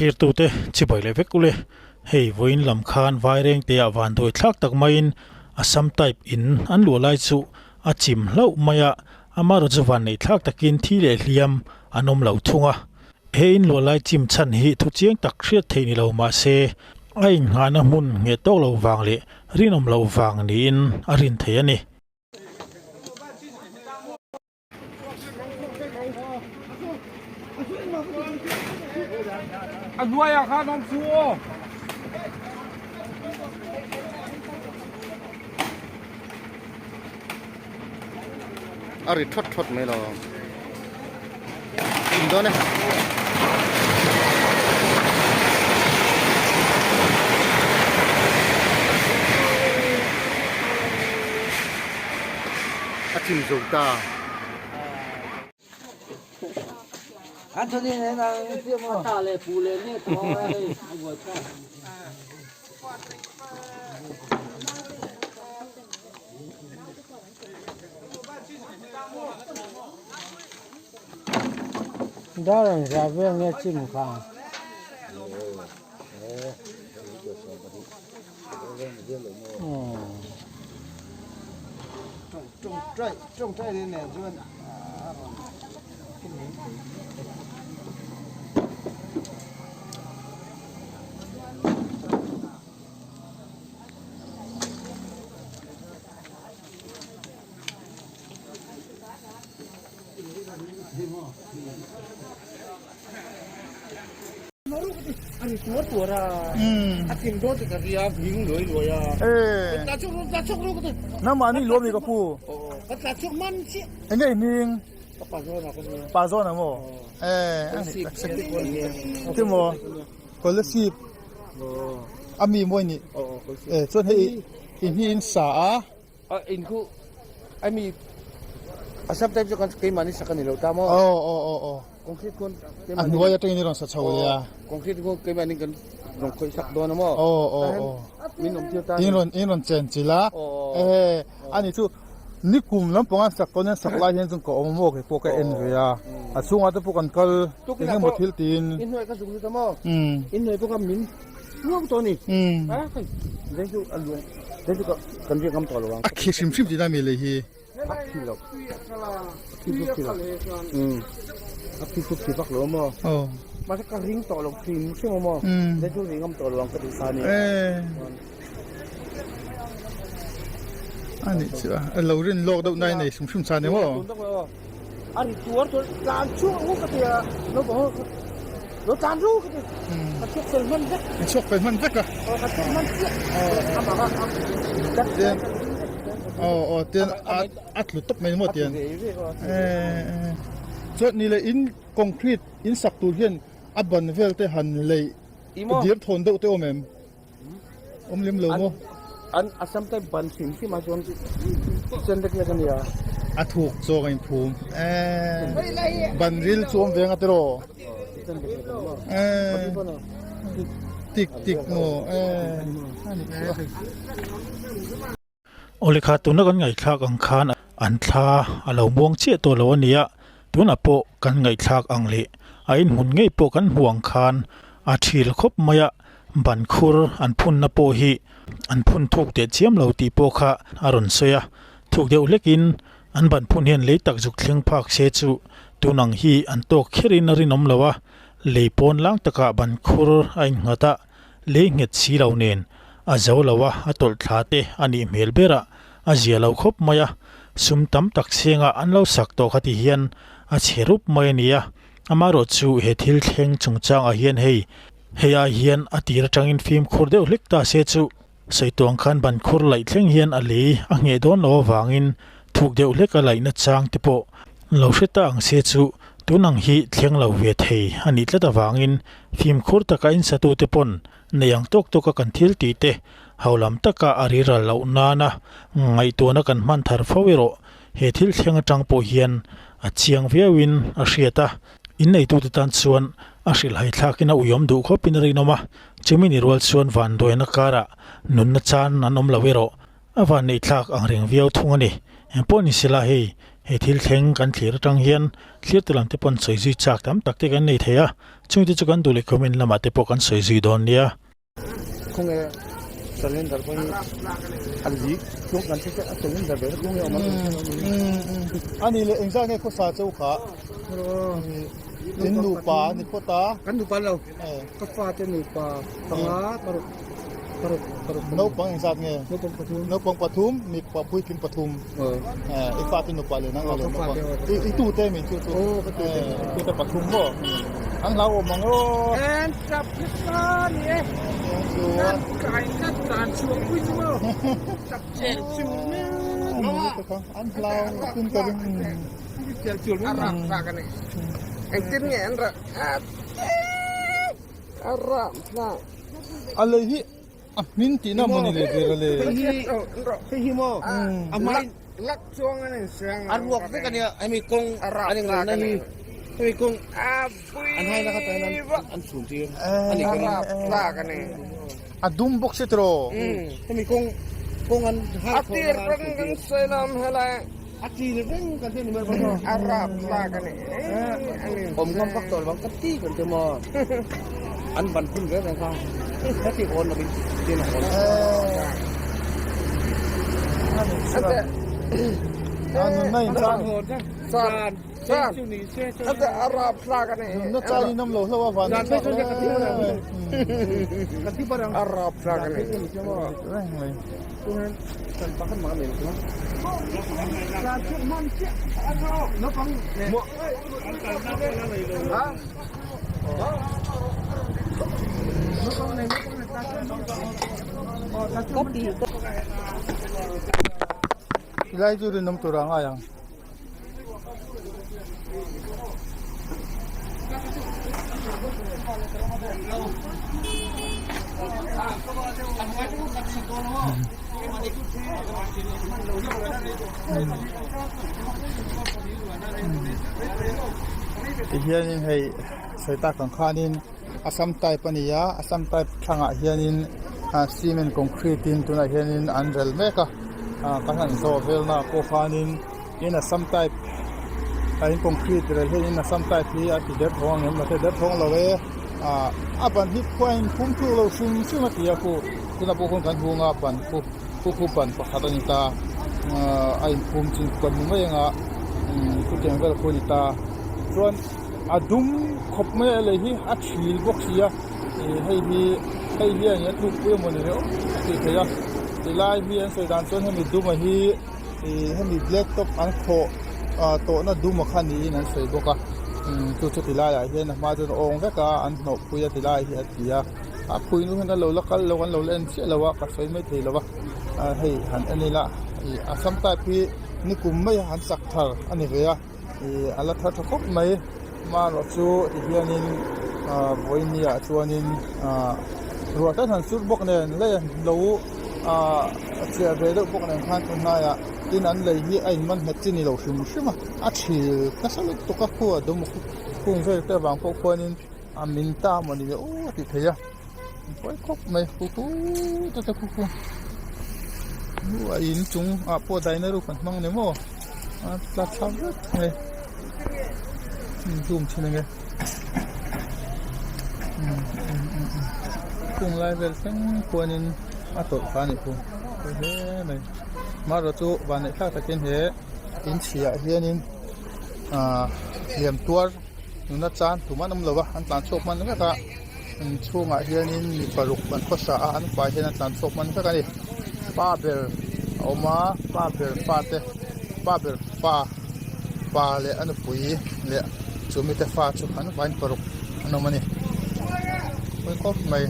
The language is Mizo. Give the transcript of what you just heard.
Thlirtute chibai leh vek ule, hei vawiin lam khan Vairengte ah vanduai thlak tak maiin Assam type in an luah lai chu a chim hlauh mai a, amaherawhchu chu vanneih thlak takin thi leh hliam an awm lo thung a. He in luah lai chim chhan hi thu chiang tak hriat theih ni lo mah se a innghahna hmun ngheh tawk lo vang leh rinawm loh vang niin a rin thei a ni. A hnuaiah khan awm chu aw. A ri thawt thawt mai lo. In dawn e. A chim zo ta. Nangmah nih luam ni ka pu. Enge i hming? Pa zawn a maw? Ti maw? Kolasib a mi mawi nih. Chuan hei i hni in sa a. A in khu a mi a sub type chu kan keimahni sak a ni lo ta maw? Aw aw aw aw. Concrete khuan A hnuai atangin i rawn sa chho leh a. Concrete khuan keimahni kan rawn khawih sak dawn a maw? Aw aw aw. Min awm tir ta ni. In rawn in rawn chen chilh a. Ehe ani chu nikum lampang an sak tawn hian sak lai hian chuan ka awm a maw kei pawh ka en ve a. A chhungah te pawh kan kal eng emaw thil tiin. In hnuai ka zuk lut a maw? In hnuai pawh kha min Nuam tawh ni. A hei zai chu a luang zai chu kan riak ngam tawh lo ang. A khi hrim hrim tihna mi lei hi. A khi lo. A khi chu khi lo. Um. A khi chu khi vak lo maw. Oh. Mahse ka ring tawh lo hrim hrim maw. Zai chu ring ngam tawh lo ang ka ti sa ni. Eh. Ani chu a lo rin lawk deuh nai nei hrim hrim sa ni maw. A ri tuar tuar tlan chhuak ang u ka ti a, naupang ho kha lo tlan ru ka ti, ka chhuak fel hman vek. Ka chhuak fel hman vek a. Aw ka chhuak hman chiah, amah kha a Tian aw aw tian a a tlu tawp mai maw tian. Chuan ni leh in concrete in sak tur hian a ban vel te han leih dir thawn deuh te awm em? Awm lem lo maw? An Assam type ban hrim hrim ah chuan sen lek lek a nia. A thuk zawk a inphum. Eee ban ril chu awm ve ang a tiraw? Eee tik tik maw? Eee a ni chu a. Awle kha tuna kan ngaihthlak ang khan an thla a lo muang chiah tawh lo a nia, tunah pawh kan ngaihthlak ang leh a inhmun ngei pawh kan hmuh ang khan a thil khawp mai a, ban khur an phunna pawh hi an phun thuk teh chiam lo tih pawh kha a rawn sawi a, thuk deuh hlekin an ban phun hian lei tak zuk thleng phak se chu tun ang hi an tawk kherin a rinawm lo a, lei pawn lang takah ban khur a innghat a. Lei nghet si lo nen a zo lo a, a tawlh thla te a nih hmel ber a, a zia lo khawp mai a, sum tam tak chhengah an lo sak tawh kha ti hian a chhe rup mai a ni a, amaherawh chu he thil thleng chungchangah hian hei hei ai hian a tir atangin fimkhur deuh hlek ta se chu Saituang khan ban khur laih thleng hian a lei a ngheh dawn lo avangin thuk deuh hlek a laihna chang te pawh lo hre ta ang se chu tun ang hi thleng lo ve thei a nih tlat avangin fimkhur taka insatute pawn nei ang tawk tawka kan thil tih te holam taka a riral loh nana ngaihtuahna kan hman thar fo erawh he thil thleng atang pawh hian a chiang viauin a hriat a. Inneitute tan chuan a hrilhhai thlakin a uiawm duh khawpin a rinawm a, chumi ni rual chuan vanduaina karah nunna chan an awm lo erawh a vanneih thlak ang reng viau thung a ni. Engpawh ni sela hei. He thil thleng kan thlir atang hian thlir te lam te pawn sawi zui chak tam tak te kan nei thei a, chungte chu kan duh leh comment lamah te pawh kan sawi zui dawn nia. Khawnge cylinder pawh hi a leak tluk kan hre a cylinder ve khawnge awm ang A ni leh engzah nge khawsa cheu kha? In nupa a ni phawt a. Kan nupa lo. Ka fate nupa panga paruk paruk paruk. Naupang engzat nge? Naupang pathum. Naupang pathum, mipa puitling pathum. I fate nupa leh nang leh naupang. I tute mi chu chu. Aw ka tute. Tute pathum maw? An hlau awm ang aw. En tap nasa ni e. Chuan. Kai ka tlan chhuak pui chu maw. Tap che chu ne. An hlau tin ka ring. A rak rak a ni. Engtin nge an rak? A rak rak. A lei hi a hmin tihna maw ni le ber a le. Hei hi maw a hmai lak chuang a ni siang. A ruak vek a nia hemi kawng a eng lo na hi hemi kawng an hai na kha tan an chhun tir a ni ka ring. A rak rak a ni. A dum bawk si tiraw. Hemi kawng kawng an hai a tir reng kan sawi lam helai. A chi ni reng kan ti ni mai bawk a rap tlak a ni awm ngam vak tawh lovang ka ti kan ti maw an ban hun reng reng kha heti awn lovin tin a awn a rap tlak a ni nunna chan in awm lo hlauh a van a rap tlak a ni Tilai chu rinawm tur a ngai ang. Tihianin hei sawi tak ang khanin Assam type a ni a Assam type thlangah hianin ah cement concrete in tunah hianin an rel mek a ah kan han zawh vel naah pawh khanin. In Assam type a in concrete rel hian in Assam type hi a ti der thawng ang em mahse der thawng lo e ah a ban hi khua in phum thuk lo hrim hrim a ti a khu tunah pawh khawn kan hung a ban khu khu khu ban pakhat a ni ta ah a inphum chin kan hmu mai ang a umm chutiang vel khu a ni ta chuan a dum khawp mai a lei hi a thil bawk si a ih hei hi hei hian a tlukpui emawni le aw a tih theih a tilai hi an sawi dan chuan hemi duma hi. Ih hemi black top an khawh ah tawhna dum a kha niin an sawi bawk a umm chu chu ti laiah hian a hma chuan a awng vek a an hnawh pui a ti lai hi a ti a a phui nu hian a lo la kal lo an lo la en chiah lo a ka sawi mai thei lo va ah hei han en ila ih assam type hi nikum mai a han sak thar a ni ve a ih a la thar tha khawp mai amaherawh chu ti hianin ah vawiin ah chuanin ah ruah tan han sur bawk nen lei an lo. Ahh a chiah ve deuh bawk nen khan tun hnaiah tin an lei hi a inman nghet chi ni lo hrim hrim a a thil nasa lutuk a khu a dum khung vel te avang pawh khuanin a min ta maw ni le aw a tih theih a pawi khawp mai khu khu te te khu khu a in chung ah pawh daina ruk an hmang ni maw a tla thla vek mai zoom thin ang e. Khung lai vel thleng khuanin a tawlh kha a nih khu pawi hle mai marawh chu vanneih thlak takin he in chhiah hianin ahh hliam tuar nuna chan tum an awm lo va an tlan chhuak hman vek a inchhungah hianin mi paruk an khawsa a an fai hian an tlan chhuak hman vek a ni pa ber a awm a pa ber fate pa ber fa pa leh a nupui leh chu mite fa chu an vain paruk an awm a ni pawi khawp mai.